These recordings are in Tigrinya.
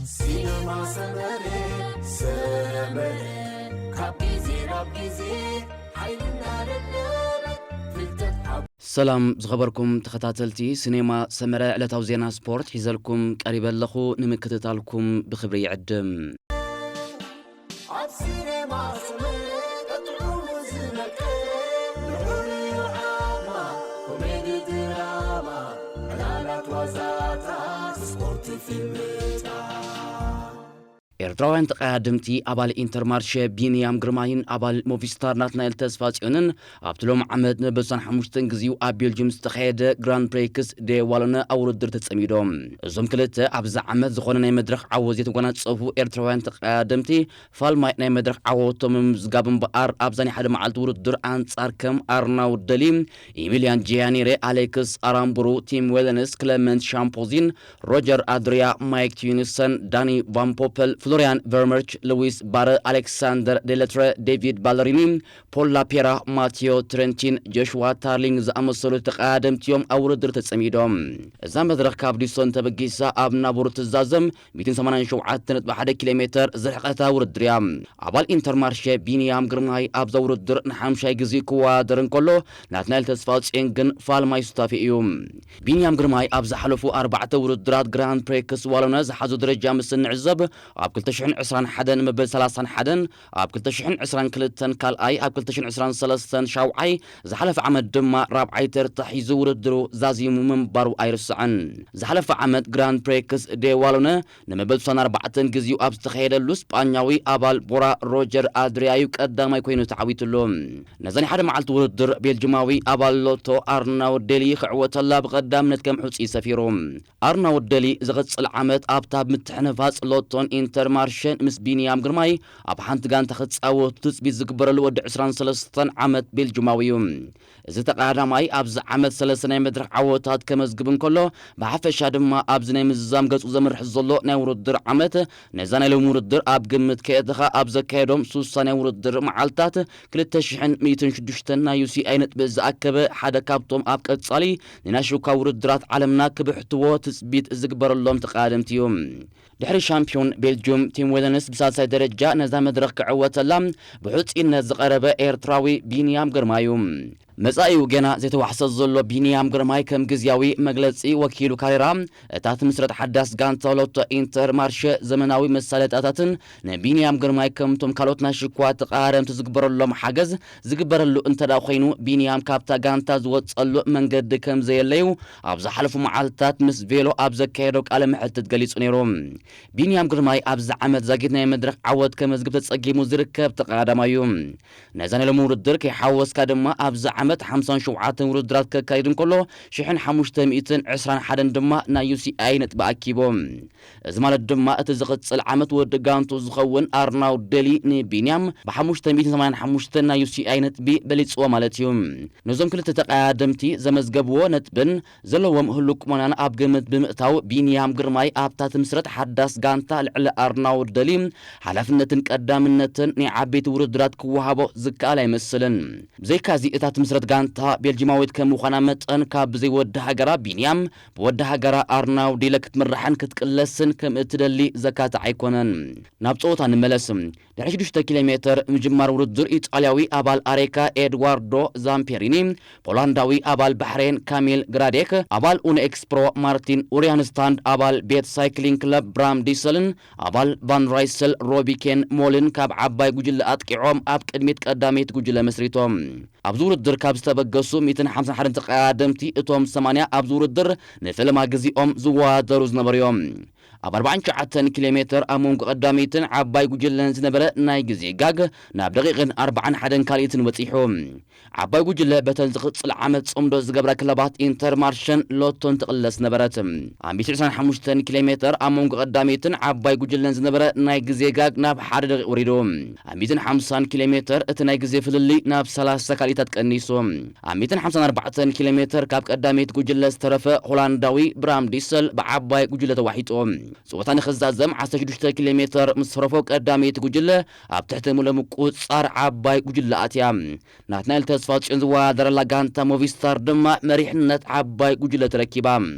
ሲነማ ሰመረ፣ ሰመረ፣ ካብ ግዜ ናብ ግዜ ሓይልና ደደበ፣ ፍልጠት ኣብ ሰላም ዝኸበርኩም ተኸታተልቲ ሲኔማ ሰመረ፣ ዕለታዊ ዜና ስፖርት ሒዘልኩም ቀሪበ ኣለኹ። ንምክትታልኩም ብኽብሪ ይዕድም። ኣብ ሲኔማ ሰመረ ጥዑሙ ዝመቀ፣ ንሑር ዓማ፣ ኮሜዲ ድራማ፣ ዕላላት ዋዛታት፣ ስፖርት ፊልምታት። ኤርትራውያን ተቐዳደምቲ ኣባል ኢንተርማርሸ ቢንያም ግርማይን ኣባል ሞቪስታር ናትናኤል ተስፋጽዮንን ኣብቲ ሎም ዓመት ንመበል ሓሙሽተ ግዜኡ ኣብ ቤልጅም ዝተኻየደ ግራንድ ፕሪክስ ዴ ዋሎነ ኣብ ውድድር ተጸሚዶም። እዞም ክልተ ኣብዚ ዓመት ዝኾነ ናይ መድረኽ ዓወት ዘይተጓናጸፉ ኤርትራውያን ተቐዳደምቲ ፋልማይ ናይ መድረኽ ዓወቶም ምምዝጋብ እምበኣር ኣብዛ ናይ ሓደ መዓልቲ ውድድር ኣንጻር ከም ኣርናውድ ደሊ፣ ኢሚልያን ጂያኒሬ፣ ኣሌክስ ኣራምቡሩ፣ ቲም ዌለንስ፣ ክለመንት ሻምፖዚን፣ ሮጀር ኣድሪያ፣ ማይክ ቲዩኒሰን፣ ዳኒ ቫን ፖፐል፣ ፍሎሪያን ቨርመርች፣ ሉዊስ ባረ፣ ኣሌክሳንደር ዴለትረ፣ ዴቪድ ባለሪኒ፣ ፖል ላፔራ፣ ማቴዮ ትሬንቲን፣ ጆሽዋ ታርሊንግ ዝኣመሰሉ ተቐዳደምቲ እዮም ኣብ ውድድር ተጸሚዶም። እዛ መድረኽ ካብ ዲሶን ተበጊሳ ኣብ ናቡር ትዛዘም ሚእትን ሰማንያን ሸውዓተ ነጥቢ ሓደ ኪሎ ሜተር ዝርሕቐታ ውድድር እያ። ኣባል ኢንተርማርሸ ቢንያም ግርማይ ኣብዛ ውድድር ንሓምሻይ ግዜ ክወዳደር እንከሎ፣ ናትናኤል ተስፋጽዮን ግን ፋልማይ ሱታፌ እዩ። ቢንያም ግርማይ ኣብ ዝሓለፉ ኣርባዕተ ውድድራት ግራንድ ፕሪክስ ዋሎነ ዝሓዞ ደረጃ ምስ እንዕዘብ፣ ኣብ ክልተ ሽሕን ዕስራን ሓደን መበል ሰላሳን ሓደን፣ ኣብ ክልተ ሽሕን ዕስራን ክልተን ካልኣይ፣ ኣብ ክልተ ሽሕን ዕስራን ሰለስተን ሻውዓይ፣ ዝሓለፈ ዓመት ድማ ራብዓይ ተርታ ሒዙ ውድድሩ ዛዚሙ ምንባሩ ኣይርስዕን። ዝሓለፈ ዓመት ግራንድ ፕሪክስ ዴ ዋሎነ ንመበል ስሳን ኣርባዕተን ግዜኡ ኣብ ዝተኻየደሉ፣ ስጳኛዊ ኣባል ቦራ ሮጀር ኣድሪያ እዩ ቀዳማይ ኮይኑ ተዓዊትሉ። ነዛ ናይ ሓደ መዓልቲ ውድድር ቤልጅማዊ ኣባል ሎቶ ኣርናውድ ደሊ ክዕወተላ ብቐዳምነት ከም ሕጹይ ሰፊሩ። ኣርናውድ ደሊ ዝቕጽል ዓመት ኣብታ ምትሕንፋጽ ሎቶን ኢንተርማርሸን ምስ ቢንያም ግርማይ ኣብ ሓንቲ ጋንታ ክጻወቱ ትጽቢት ዝግበረሉ ወዲ ዕስራን ሰለስተን ዓመት ቤልጅማዊ እዩ። እዚ ተቐዳዳማይ ኣብዚ ዓመት ሰለስተ ናይ መድረኽ ዓወታት ከመዝግብ እንከሎ፣ ብሓፈሻ ድማ ኣብዚ ናይ ምዝዛም ገጹ ዘምርሕ ዘሎ ናይ ውድድር ዓመት፣ ነዛ ናይ ሎሚ ውድድር ኣብ ግምት ከየእተኻ ኣብ ዘካየዶም ሱሳ ናይ ውድድር መዓልታት ክልተ ሽሕን ሚእትን ሽዱሽተን ናይ ዩ ሲ ኣይ ነጥቢ ዝኣከበ ሓደ ካብቶም ኣብ ቀጻሊ ንናይ ሽኳ ውድድራት ዓለምና ክብሕትዎ ትጽቢት ዝግበረሎም ተቐዳደምቲ እዩ። ድሕሪ ሻምፒዮን ቤልጅዩም ቲም ዌለንስ ብሳልሳይ ደረጃ ነዛ መድረኽ ክዕወተላ ብሕጹይነት ዝቐረበ ኤርትራዊ ቢንያም ግርማይ እዩ። መጻኢኡ ገና ዘይተዋሕሰ ዘሎ ቢንያም ግርማይ ከም ግዝያዊ መግለጺ ወኪሉ ካሬራ እታ ትምስረት ሓዳስ ጋንታ ሎቶ ኢንተር ማርሸ ዘመናዊ መሳለጥያታትን ንቢንያም ግርማይ ከምቶም ካልኦት ናይ ሽኳ ተቐራረምቲ ዝግበረሎም ሓገዝ ዝግበረሉ እንተ ደኣ ኮይኑ፣ ቢንያም ካብታ ጋንታ ዝወጸሉ መንገዲ ከም ዘየለዩ ኣብ ዝሓለፉ መዓልትታት ምስ ቬሎ ኣብ ዘካየዶ ቃለ መሕትት ገሊጹ ነይሩ። ቢንያም ግርማይ ኣብዚ ዓመት ዛጊት ናይ መድረኽ ዓወት ከመዝግብ ተጸጊሙ ዝርከብ ተቐዳዳማይ እዩ። ነዛ ናይ ሎሚ ውድድር ከይሓወስካ ድማ ኣብዚ ዓመት ሓምሳን ሸውዓተን ውድድራት ከካይድ እንከሎ፣ ሽሕን ሓሙሽተ ሚእትን ዕስራን ሓደን ድማ ናይ ዩ ሲ ኣይ ነጥቢ ኣኪቦም። እዚ ማለት ድማ እቲ ዝቕጽል ዓመት ወዲ ጋንቱ ዝኸውን ኣርናውድ ደሊ ንቢንያም ብሓሙሽተ ሚእትን ሰማንያን ሓሙሽተን ናይ ዩ ሲ ኣይ ነጥቢ በሊጽዎ ማለት እዩ። ነዞም ክልተ ተቐያደምቲ ዘመዝገብዎ ነጥብን ዘለዎም ህሉው ቁመናን ኣብ ግምት ብምእታው፣ ቢንያም ግርማይ ኣብታ ትምስረት ሓዳስ ጋንታ ልዕሊ ኣርናውድ ደሊ ሓላፍነትን ቀዳምነትን ናይ ዓበይቲ ውድድራት ክወሃቦ ዝከኣል ኣይመስልን። ብዘይካዚ፣ እታ ትምስረት ጋንታ ቤልጂማዊት ከም ምዃና መጠን፣ ካብ ብዘይ ወዲ ሃገራ ቢንያም፣ ብወዲ ሃገራ ኣርናውድ ደሊ ክትምራሕን ክትቅለስን ከም እትደሊ ዘካትዕ ኣይኮነን። ናብ ጸወታ ንመለስ። ድሕሪ ሽዱሽተ ኪሎ ሜተር ምጅማር ውድድር፣ ኢጣልያዊ ኣባል ኣሬካ ኤድዋርዶ ዛምፔሪኒ፣ ፖላንዳዊ ኣባል ባሕሬን ካሚል ግራዴክ፣ ኣባል ኡኖ ኤክስፕሮ ማርቲን ኡሪያንስታንድ፣ ኣባል ቤት ሳይክሊንግ ክለብ ብራም ዲሰልን ኣባል ቫን ራይሰል ሮቢኬን ሞልን ካብ ዓባይ ጉጅለ ኣጥቂዖም ኣብ ቅድሚት ቀዳመይቲ ጉጅለ መስሪቶም። ኣብዚ ውድድር ካብ ዝተበገሱ ሚእትን ሓምሳን ሓደን ተቐዳደምቲ፣ እቶም ሰማንያ ኣብዚ ውድድር ንፈለማ ግዜኦም ዝወዳደሩ ዝነበሩ እዮም። ኣብ ኣርባዓን ትሽዓተን ኪሎ ሜተር ኣብ መንጎ ቀዳመይትን ዓባይ ጉጅለን ዝነበረ ናይ ግዜ ጋግ ናብ ደቂቕን ኣርባዓን ሓደን ካልኢትን በጺሑ። ዓባይ ጉጅለ በተን ዝቕጽል ዓመት ጽምዶ ዝገብራ ክለባት ኢንተር ማርሸን ሎቶን ትቕለስ ነበረት። ኣብ ሚእትን ዕስራን ሓሙሽተን ኪሎ ሜተር ኣብ መንጎ ቀዳመይትን ዓባይ ጉጅለን ዝነበረ ናይ ግዜ ጋግ ናብ ሓደ ደቂቕ ወሪዱ። ኣብ ሚእትን ሓምሳን ኪሎ ሜተር እቲ ናይ ግዜ ፍልልይ ናብ ሰላሳ ካልኢታት ቀኒሱ። ኣብ ሚእትን ሓምሳን ኣርባዕተን ኪሎ ሜተር ካብ ቀዳመይቲ ጉጅለ ዝተረፈ ሆላንዳዊ ብራም ዲሰል ብዓባይ ጉጅለ ተዋሒጡ። ጸወታ ንኽዛዘም ዓሰርተ ሽዱሽተ ኪሎ ሜትር ምስ ተረፎ ቀዳመይቲ ጉጅለ ኣብ ትሕቲ ሙሉእ ምቁጽጻር ዓባይ ጉጅለ ኣትያ። ናትናኤል ተስፋጽዮን ዝወዳደረላ ጋንታ ሞቪስታር ድማ መሪሕነት ዓባይ ጉጅለ ተረኪባ።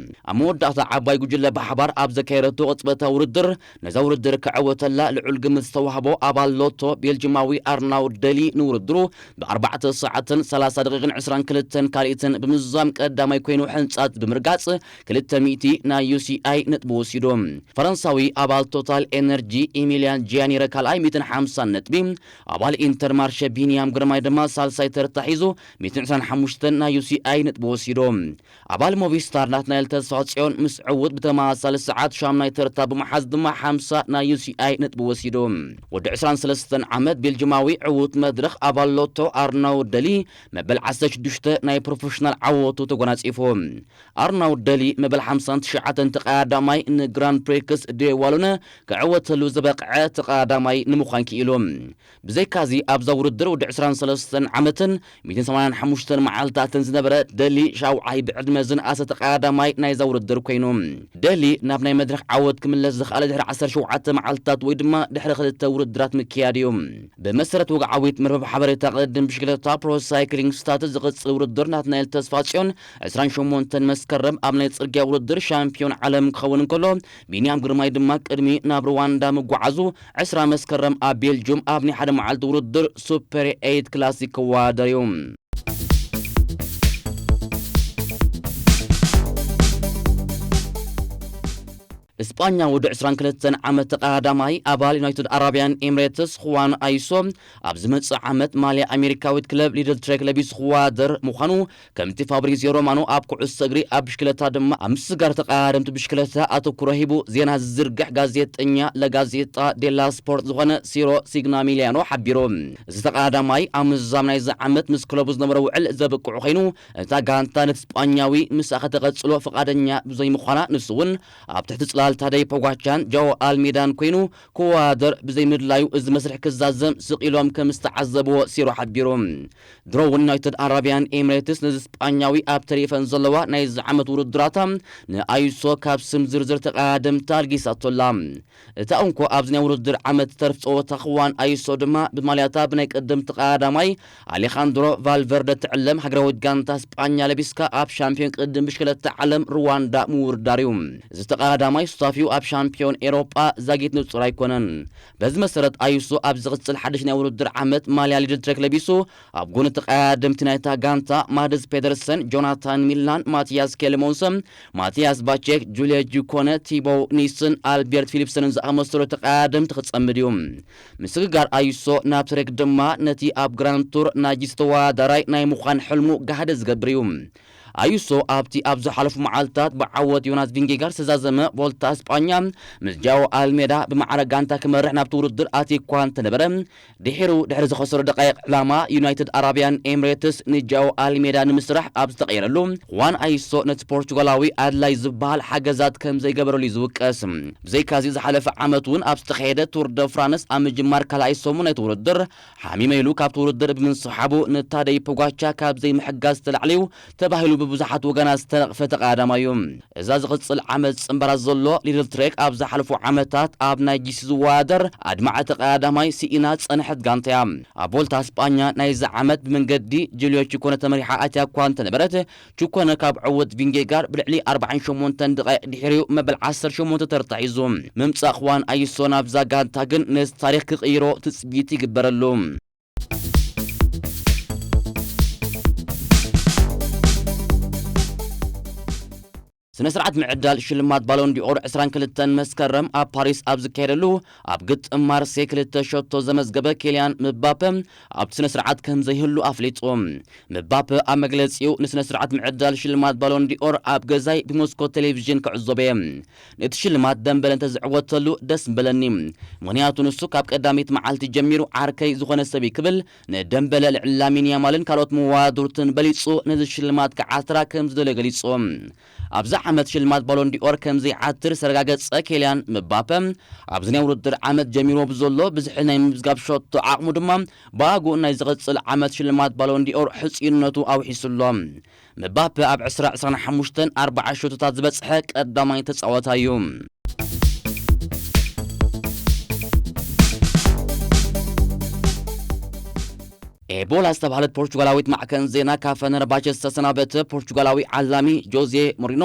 ኣብ መወዳእታ ዓባይ ጉጅለ ብሓባር ኣብ ዘካየደቶ ቅጽበታዊ ውድድር ነዛ ውድድር ክዕወተላ ልዑል ግምት ዝተዋህቦ ኣባል ሎቶ ቤልጅማዊ ኣርናውድ ደሊ ንውድድሩ ብኣርባዕተ ሰዓትን ሰላሳ ደቂቕን ዕስራን ክልተን ካልኢትን ብምዝዛም ቀዳማይ ኮይኑ ሕንጻት ብምርጋጽ ክልተ ሚእቲ ናይ ዩ ሲ ኣይ ነጥቢ ወሲዱ። ፈረንሳዊ ኣባል ቶታል ኤነርጂ ኢሚልያን ጂያኒረ ካልኣይ ሚእትን ሓምሳን ነጥቢ፣ ኣባል ኢንተር ማርሸ ቢንያም ግርማይ ድማ ሳልሳይ ተርታ ሒዙ ሚእትን ዕስራን ሓሙሽተን ናይ ዩ ሲ ኣይ ነጥቢ ወሲዱ። ኣባል ሞቪስታር ናትናኤል ተስፋጽዮን ምስ ዕዉት ብተመሳሳሊ ሰዓት ሻምናይ ተርታ ብምሓዝ ድማ ሓምሳ ናይ ዩ ሲ ኣይ ነጥቢ ወሲዱ። ወዲ ዕስራን ሰለስተን ዓመት ቤልጅማዊ ዕዉት መድረኽ ኣባል ሎቶ ኣርናውድ ደሊ መበል ዓሰርተ ሽዱሽተ ናይ ፕሮፌሽናል ዓወቱ ተጎናጺፉ። ኣርናውድ ደሊ መበል ሓምሳን ትሽዓተን ተቐዳዳማይ ንግራንድ ፕሪክስ ዴ ዋሎነ ክዕወተሉ ዝበቕዐ ተቐዳዳማይ ንምዃን ክኢሉ። ብዘይካዚ ኣብዛ ውድድር ወዲ ዕስራን ሰለስተን ዓመትን ሚእትን ሰማንያን ሓሙሽተን መዓልታትን ዝነበረ ደሊ ሻውዓይ ብዕድመ ዝነኣሰ ተቐዳዳማይ ናይዛ ውድድር ኮይኑ። ደሊ ናብ ናይ መድረኽ ዓወት ክምለስ ዝኸኣለ ድሕሪ ዓሰርተ ሸውዓተ መዓልታት ወይ ድማ ድሕሪ ክልተ ውድድራት ምክያድ እዩ። ብመሰረት ወግዓዊት መርበብ ሓበሬታ ቅድድም ብሽክለታ ፕሮ ሳይክሊንግ ስታት ዝቕጽል ውድድር ናትናኤል ተስፋጽዮን ዕስራን ሸሞንተን መስከረም ኣብ ናይ ጽርግያ ውድድር ሻምፒዮን ዓለም ክኸውን እንከሎ፣ ቢንያም ግርማይ ድማ ቅድሚ ናብ ሩዋንዳ ምጓዓዙ ዕስራ መስከረም ኣብ ቤልጁም ኣብ ናይ ሓደ መዓልቲ ውድድር ሱፐር ኤይት ክላሲክ ክወዳደር እዩ። እስጳኛ ወዲ ዕስራን ክልተን ዓመት ተቐዳዳማይ ኣባል ዩናይትድ ኣረቢያን ኤምሬትስ ኹዋን ኣይሶ ኣብ ዝመጽእ ዓመት ማልያ ኣሜሪካዊት ክለብ ሊድል ትሬክ ለቢሱ ክወዳደር ምዃኑ ከምቲ ፋብሪዚዮ ሮማኖ ኣብ ኩዕሶ እግሪ ኣብ ብሽክለታ ድማ ኣብ ምስጋር ተቐዳደምቲ ብሽክለታ ኣተኩሮ ሂቡ ዜና ዝዝርግሕ ጋዜጠኛ ለጋዜጣ ዴላ ስፖርት ዝኾነ ሲሮ ሲግናሚሊያኖ ሓቢሩ። እዚ ተቐዳዳማይ ኣብ ምዝዛም ናይዚ ዓመት ምስ ክለቡ ዝነበረ ውዕል ዘብቅዑ ኮይኑ እታ ጋንታ ነቲ ስጳኛዊ ምስኣ ከተቐጽሎ ፍቓደኛ ብዘይምዃና ንሱ እውን ኣብ ትሕቲ ጽላል ታደይ ፖጓቻን ጃኦ ኣልሜዳን ኮይኑ ክወዳደር ብዘይምድላዩ እዚ መስርሕ ክዛዘም ስቕ ኢሎም ከም ዝተዓዘብዎ ሲሮ ሓቢሩ። ድሮ እውን ዩናይትድ ኣረቢያን ኤምሬትስ ነዚ ስጳኛዊ ኣብ ተሪፈን ዘለዋ ናይዚ ዓመት ውድድራታ ንኣዩሶ ካብ ስም ዝርዝር ተቐዳደምቲ ኣልጊሳቶላ። እታ እንኮ ኣብዚ ናይ ውድድር ዓመት ተርፍ ጸወታ ክዋን ኣዩሶ ድማ ብማልያታ ብናይ ቀደም ተቐዳዳማይ ኣሌኻንድሮ ቫልቨርደ ትዕለም ሃገራዊት ጋንታ ስጳኛ ለቢስካ ኣብ ሻምፒዮን ቅድም ብሽክለታ ዓለም ሩዋንዳ ምውርዳር እዩ። እዚ ተቐዳዳማይ ሱታፊኡ ኣብ ሻምፒዮን ኤሮጳ ዛጊት ንጹር ኣይኮነን። በዚ መሰረት ኣዩሶ ኣብ ዝቕጽል ሓድሽ ናይ ውድድር ዓመት ማልያ ሊድል ትሬክ ለቢሱ ኣብ ጎኒ ተቐዳደምቲ ናይታ ጋንታ ማድስ ፔደርሰን፣ ጆናታን ሚላን፣ ማቲያስ ኬልሞንሰን፣ ማቲያስ ባቼክ፣ ጁልየ ጁኮነ፣ ቲቦው ኒስን ኣልቤርት ፊሊፕሰንን ዝኣመሰሉ ተቐዳደምቲ ክጸምድ እዩ። ምስግጋር ኣዩሶ ናብ ትሬክ ድማ ነቲ ኣብ ግራንድ ቱር ናጂስ ተወዳዳራይ ናይ ምዃን ሕልሙ ጋህደ ዝገብር እዩ። ኣዩሶ ኣብቲ ኣብ ዝሓለፉ መዓልታት ብዓወት ዮናስ ቪንጌጋር ዝተዛዘመ ቮልታ ስጳኛ ምስ ጃኦ ኣልሜዳ ብማዕረ ጋንታ ክመርሕ ናብቲ ውድድር ኣትዩ እኳ እንተነበረ፣ ድሒሩ ድሕሪ ዝኸሰሩ ደቃይቕ ዕላማ ዩናይትድ ኣረቢያን ኤምሬትስ ንጃኦ ኣልሜዳ ንምስራሕ ኣብ ዝተቐየረሉ፣ ኹዋን ኣዩሶ ነቲ ፖርቹጋላዊ ኣድላይ ዝበሃል ሓገዛት ከም ዘይገበረሉ እዩ ዝውቀስ። ብዘይካዚ ዝሓለፈ ዓመት እውን ኣብ ዝተኻየደ ቱር ደ ፍራንስ ኣብ ምጅማር ካልኣይ ሰሙን ናይቲ ውድድር ሓሚመ ኢሉ ካብቲ ውድድር ብምንስሓቡ ንታደይ ፖጓቻ ካብ ዘይምሕጋዝ ዝተላዕለ እዩ ተባሂሉ ብብዙሓት ወገናት ዝተነቕፈ ተቐዳዳማይ እዩ። እዛ ዝቕጽል ዓመት ዝጽንበራ ዘሎ ሊድል ትሬክ ኣብ ዝሓለፉ ዓመታት ኣብ ናይ ጂሲ ዝወዳደር ኣድማዒ ተቐዳዳማይ ስኢና ዝጸንሐት ጋንታ እያ። ኣብ ቮልታ ስጳኛ ናይዚ ዓመት ብመንገዲ ጁልዮ ቺኮነ ተመሪሓ ኣትያ እኳ እንተነበረት፣ ቺኮነ ካብ ዕዉት ቪንጌጋር ብልዕሊ ኣርባዓን ሸሞንተን ደቓይቕ ድሕሪኡ መበል ዓሰርተ ሸሞንተ ተርታ ሒዙ። ምምጻእ ኹዋን ኣዩሶ ናብዛ ጋንታ ግን ነዚ ታሪኽ ክቕይሮ ትጽቢት ይግበረሉ። ስነ ስርዓት ምዕዳል ሽልማት ባሎን ዲኦር ዕስራን ክልተን መስከረም ኣብ ፓሪስ ኣብ ዝካየደሉ፣ ኣብ ግጥም ማርሴ ክልተ ሸቶ ዘመዝገበ ኬልያን ምባፐ ኣብቲ ስነ ስርዓት ከም ዘይህሉ ኣፍሊጡ። ምባፐ ኣብ መግለጺኡ፣ ንስነ ስርዓት ምዕዳል ሽልማት ባሎን ዲኦር ኣብ ገዛይ ብሞስኮ ቴሌቪዥን ክዕዘቦ እየ። ነቲ ሽልማት ደምበለ እንተዝዕወተሉ ደስ ምበለኒ። ምኽንያቱ ንሱ ካብ ቀዳመይቲ መዓልቲ ጀሚሩ ዓርከይ ዝኾነ ሰብ እዩ ክብል ንደምበለ ልዕሊ ላሚን ያማልን ካልኦት መዋድርትን በሊጹ ነዚ ሽልማት ክዓትራ ከም ዝደለዮ ገሊጹ። ኣብዚ ዓመት ሽልማት ባሎን ዲኦር ከም ዘይዓትር ዝተረጋገጸ ኬልያን ምባፐ፣ ኣብዚ ናይ ውድድር ዓመት ጀሚርዎ ብዘሎ ብዝሒ ናይ ምምዝጋብ ሸቶ ዓቕሙ ድማ ብኣግኡ ናይ ዝቕጽል ዓመት ሽልማት ባሎን ዲኦር ሕጽይነቱ ኣውሒሱ ኣሎ። ምባፐ ኣብ ዕስራ ዕስራን ሓሙሽተን ኣርብዓ ሸቶታት ዝበጽሐ ቀዳማይ ተጻዋታይ እዩ። ኤቦላ ዝተባህለት ፖርቹጋላዊት ማዕከን ዜና ካብ ፈነርባቸ ዝተሰናበተ ፖርቹጋላዊ ዓላሚ ጆዜ ሞሪኖ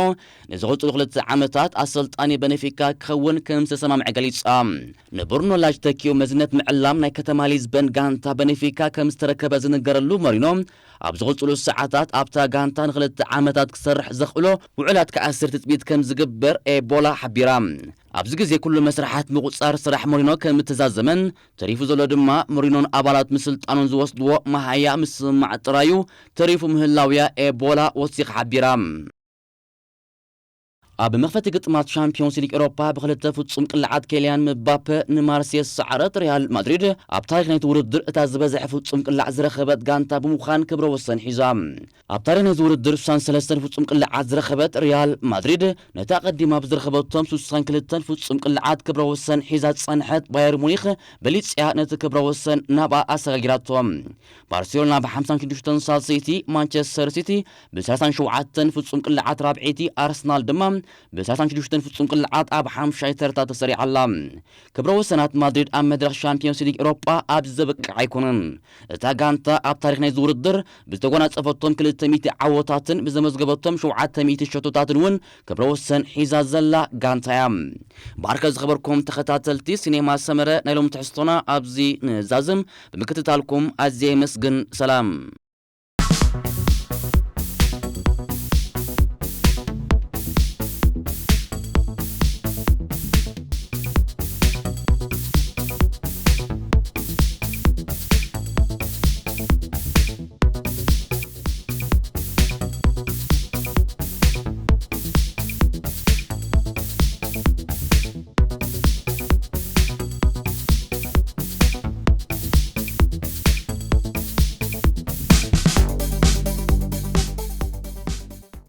ንዝቕጽሉ ክልተ ዓመታት ኣሰልጣኒ በነፊካ ክኸውን ከም ዝተሰማምዐ ገሊጻ። ንብሩኖ ላጅ ተኪኡ መዝነት ምዕላም ናይ ከተማ ሊዝበን ጋንታ በነፊካ ከም ዝተረከበ ዝንገረሉ ሞሪኖ፣ ኣብ ዝቕጽሉ ሰዓታት ኣብታ ጋንታ ንክልተ ዓመታት ክሰርሕ ዘኽእሎ ውዕላት ክኣስር ትጽቢት ከም ዝግበር ኤቦላ ሓቢራ። ኣብዚ ግዜ ኩሉ መስርሓት ምቁጻር ስራሕ ሞሪኖ ከም እተዛዘመን፣ ተሪፉ ዘሎ ድማ ሞሪኖን ኣባላት ምስልጣኑን ዝወስድዎ መሃያ ምስማዕ ጥራዩ ተሪፉ ምህላውያ ኤቦላ ወሲኻ ሓቢራ። ኣብ መኽፈቲ ግጥማት ሻምፒዮንስ ሊግ ኤሮፓ ብክልተ ፍጹም ቅልዓት ኬልያን ምባፐ ንማርሴ ዝሰዓረት ሪያል ማድሪድ ኣብ ታሪኽ ናይቲ ውድድር እታ ዝበዝሐ ፍጹም ቅላዕ ዝረኸበት ጋንታ ብምዃን ክብረ ወሰን ሒዛ። ኣብ ታሪኽ ናይዚ ውድድር ስሳን ሰለስተን ፍጹም ቅልዓት ዝረኸበት ሪያል ማድሪድ ነቲ ኣቐዲማ ብዝረኸበቶም ስሳን ክልተን ፍጹም ቅልዓት ክብረ ወሰን ሒዛ ዝጸንሐት ባየር ሙኒኽ በሊጽያ ነቲ ክብረ ወሰን ናብኣ ኣሰጋጊራቶ። ባርሴሎና ብ ሓምሳን ሽዱሽተን ሳልሰይቲ፣ ማንቸስተር ሲቲ ብ ሰላሳን ሸውዓተን ፍጹም ቅልዓት ራብዐይቲ፣ ኣርሰናል ድማ ብ ሰላሳን ሽዱሽተን ፍጹም ቅልዓት ኣብ ሓምሻይ ተርታ ተሰሪዓ ኣላ። ክብረ ወሰናት ማድሪድ ኣብ መድረኽ ሻምፒዮንስ ሊግ ኤሮጳ ኣብዚ ዘብቅዕ ኣይኮነን። እታ ጋንታ ኣብ ታሪኽ ናይዚ ውድድር ብዝተጎናጸፈቶም ክልተ ሚእቲ ዓወታትን ብዘመዝገበቶም ሸውዓተ ሚእቲ ሸቶታትን እውን ክብረ ወሰን ሒዛ ዘላ ጋንታ እያ። ብኣርከ ዝኸበርኩም ተኸታተልቲ ሲኔማ ሰመረ፣ ናይ ሎም ትሕዝቶና ኣብዚ ንዛዝም። ብምክትታልኩም ኣዝየ የመስግን። ሰላም።